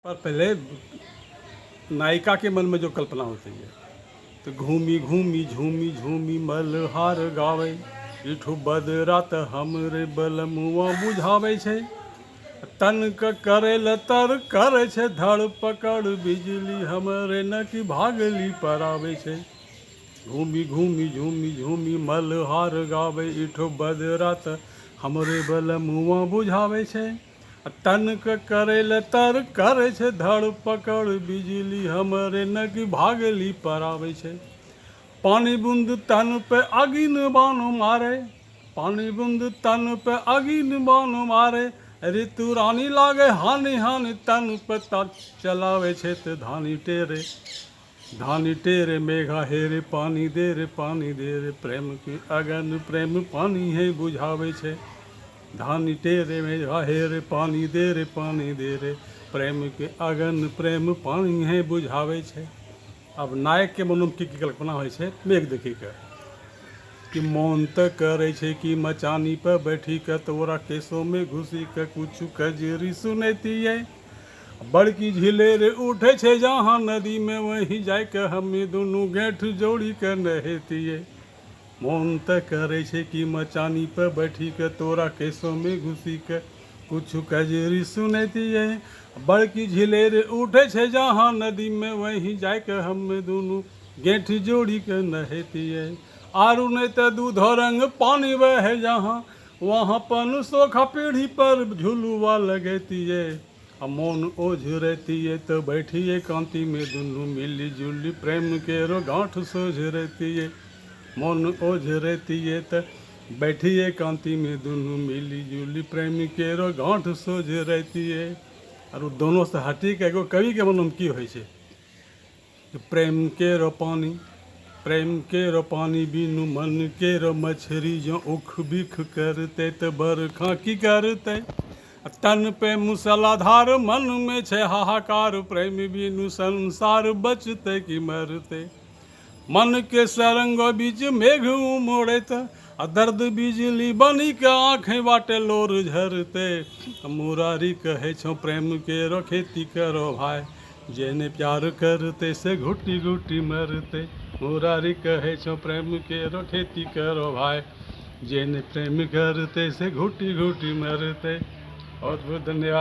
पर पहले नायिका के मन में जो कल्पना होती है, तो घूमी घूमी झूमी झूमी मल्हार गावे, इठू बदरा त हमरे बलमुआ बुझावे छै। तनक करेल तर करै छै धड़ पकड़, बिजली हमरे न कि भागली परावे छै। घूमी घूमी झूमी झूमी मल्हार गावे, इठो बदरा त हमरे बलमुआ बुझावे छै। तनक करेल तर करै छै धड़ पकड़, बिजली हमरे न कि भागली परावे छै। पानी बूंद तन पे अगिन बाण मारे, पानी बूंद तन पे अगिन बाण मारे, ऋतु रानी लागे हानि हानि तन पे तन चलावे छै। ते धानी टेरे धानी टेरे मेघा हेरे पानी दे रे, पानी दे रे, प्रेम के अगन प्रेम पानी है बुझावे छै। धानी टेरे मेघा हेरे पानी दे रे, पानी दे रे, प्रेम के अगन प्रेम पानी है बुझावे छै। आब नायक के मनोमे की की कल्पना होइ छै मेघ देखी के, कि मोन तऽ करै छै कि मचानी पर बैठी के तोरा केशोमे घुसी के कुछ कजरी सुनैतियै। बड़की झिलेर उठै छै जहाँ नदी में, वहीं जाके हमे दुनू गेंठ जोड़ी के नहेतियै। मोन तऽ करै छै कि मचानी पर बैठी के तोरा केशोमे घुसी के कुछ कजरी सुनैतियै। बड़की झिलेर उठै छै जहाँ नदी में, वहीं जाके हमे दुनू गेंठ जोड़ी के नहेतियै। आरू नहि तऽ दूध रंग पानी बहे जहाँ, वहाँ पन सोखा पीढ़ी पर झुलुआ लगैतियै। आ मोन ओझरैतियै तऽ बैठियै कांति में दुनू मिली जुली प्रेम केरो गांठ सोझरैतियै। मोन ओझरैतियै तऽ बैठियै कांति में दुनू मिली जुली प्रेम केरो गांठ सोझरैतियै। आर ओ दोनों से हटी के एगो कवि के मनोमे की होइ छै कि प्रेम केरो पानी, प्रेम केरो पानी बिनु मन केरो मछरी जो उख बिख करतै तऽ बरखा की करतै। तन पे मुसलाधार मन में छै हाहाकार, प्रेम बिनु संसार बचतै कि मरतै। मन के सरंग बीच मेघ उमड़ैत आ दर्द बिजली बनी के आँखें बाटे लोर झरते। मुरारी कहै छौ प्रेम केरो खेती करो भाई, जेने प्यार करते से घुटी घुटी मरते। मुरारी कहै छौ प्रेम केरो खेती करो भाई, जेने प्रेम करते से घुटी घुटी मरते। बहुत बहुत धन्यवाद।